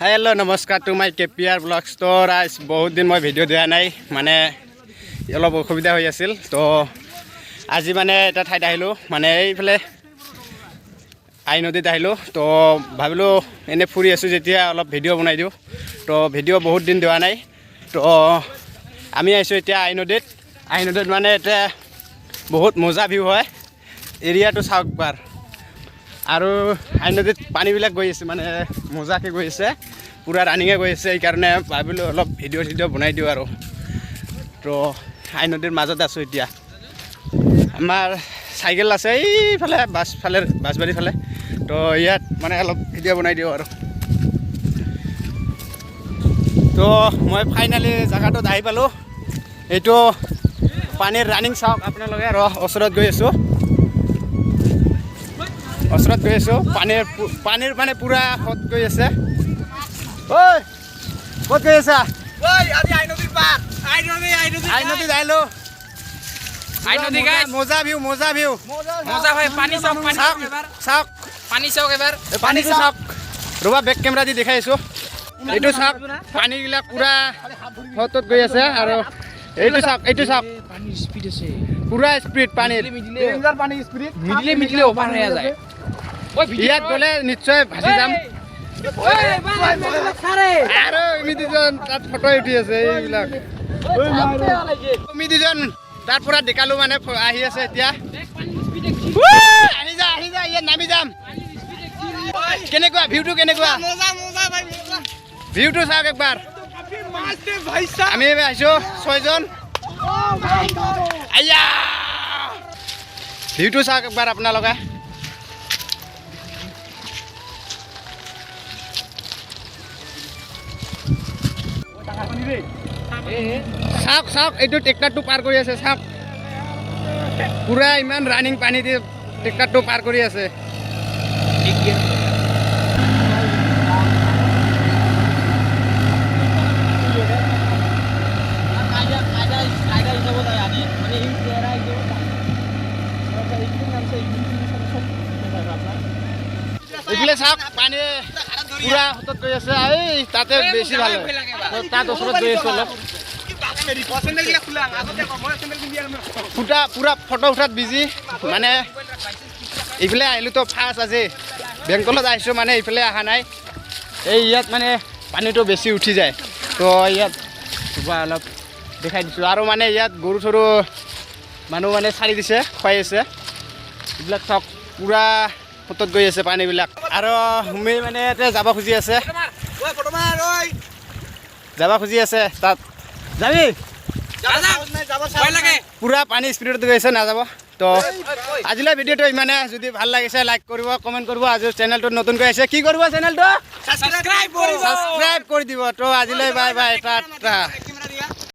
Hello' নমস্কাৰ to my KPR blogs. তো ৰাইজ, বহুত দিন মই ভিডিঅ' দিয়া নাই, মানে অলপ অসুবিধা হৈ আছিল। তো আজি মানে এটা ঠাইত আহিলোঁ, মানে এইফালে আই নদীত আহিলোঁ। তো ভাবিলোঁ এনেই ফুৰি আছোঁ যেতিয়া অলপ ভিডিঅ' বনাই দিওঁ। তো ভিডিঅ' বহুত দিন দিয়া নাই। তো আমি আহিছোঁ এতিয়া আই নদীত। আই নদীত মানে এতিয়া বহুত মজা ভিউ হয়, এৰিয়াটো চাওক বাৰ। আৰু আই নদীত পানীবিলাক গৈ আছে, মানে মজাকৈ গৈ আছে, পূৰা ৰানিঙে গৈ আছে। সেইকাৰণে ভাবিলোঁ অলপ ভিডিঅ' চিডিঅ' বনাই দিওঁ আৰু। তো আই নদীৰ মাজত আছোঁ এতিয়া। আমাৰ চাইকেল আছে এইফালে বাছফালে, বাছবাৰীৰ ফালে। তো ইয়াত মানে অলপ ভিডিঅ' বনাই দিওঁ আৰু। তো মই ফাইনেলি জেগাটোত আহি পালোঁ। এইটো পানীৰ ৰানিং চাওক আপোনালোকে। ৰ ওচৰত গৈ আছোঁ, ওচৰত গৈ আছোঁ। পানীৰ মানে পূৰা সোঁত গৈ আছে। ঐ ক'ত গৈ আছা? আই নদীত আহিলোঁ। আই নদী guys। মজা ভিউ, মজা ভিউ। মজা ভাই, পানী চাওক, পানী চাওক চাওক এবাৰ। চাওক। পানী চাওক এবাৰ। এই পানীটো চাওক। ৰ'বা, বেক কেমেৰা দি দেখাই আছোঁ। এইটো চাওক, পানীবিলাক পূৰা সোঁতত গৈ আছে। আৰু এইটো চাওক, এইটো চাওক। পানীৰ স্পীড আছে। পূৰা স্পীড পানীৰ। মিডিলে মিডিলে অভাৰ হৈ যায়। ইয়াত গ'লে নিশ্চয় ভাসি যাম। আৰু ইমি দুজন তাত ফটো উঠি আছে। এইবিলাক তুমি দুজন তাৰ পৰা দেখালো, মানে আহি আছে এতিয়া। আহি যা, আহি যা, ইয়াত নামি যাম। কেনেকুৱা ভিউটো, কেনেকুৱা ভিউটো চাওক একবাৰ। আমি আহিছোঁ ছয়জন। আইয়া, ভিউটো চাওক একবাৰ আপোনালোকে। চাওক চাওক, এইটো ট্ৰেক্টৰটো পাৰ কৰি আছে। চাওক, পূৰা ইমান ৰানিং পানী দি ট্ৰেক্টৰটো পাৰ কৰি আছে। এইফালে চাওক, পানী পূৰা সোঁতত গৈ আছে। এই তাতে বেছি ভাল হয়। তো তাত ওচৰত গৈ আছোঁ অলপ। ফুটা পূৰা ফটো উঠাত বিজি। মানে এইফালে আহিলোঁ তো ফাৰ্ষ্ট আজি বেংকলত আহিছোঁ, মানে এইফালে অহা নাই। এই ইয়াত মানে পানীটো বেছি উঠি যায়। তো ইয়াত কিবা অলপ দেখাই দিছোঁ। আৰু মানে ইয়াত গৰু চৰু মানুহ মানে চাৰি দিছে, খুৱাই আছে। এইবিলাক চাওক, পূৰা সোঁতত গৈ আছে পানীবিলাক। আৰু সুমি মানে ইয়াতে যাব খুজি আছে, যাব খুজি আছে তাত। যাবি? পূৰা পানী স্পীডত গৈ আছে, নাযাব। তো আজিলৈ ভিডিঅ'টো ইমানে। যদি ভাল লাগিছে লাইক কৰিব, কমেণ্ট কৰিব। আজি চেনেলটোত নতুনকৈ আহিছে, কি কৰিব? চেনেলটো ছাবস্ক্ৰাইব কৰি দিব। তো আজিলৈ বাই বাই, টাটা।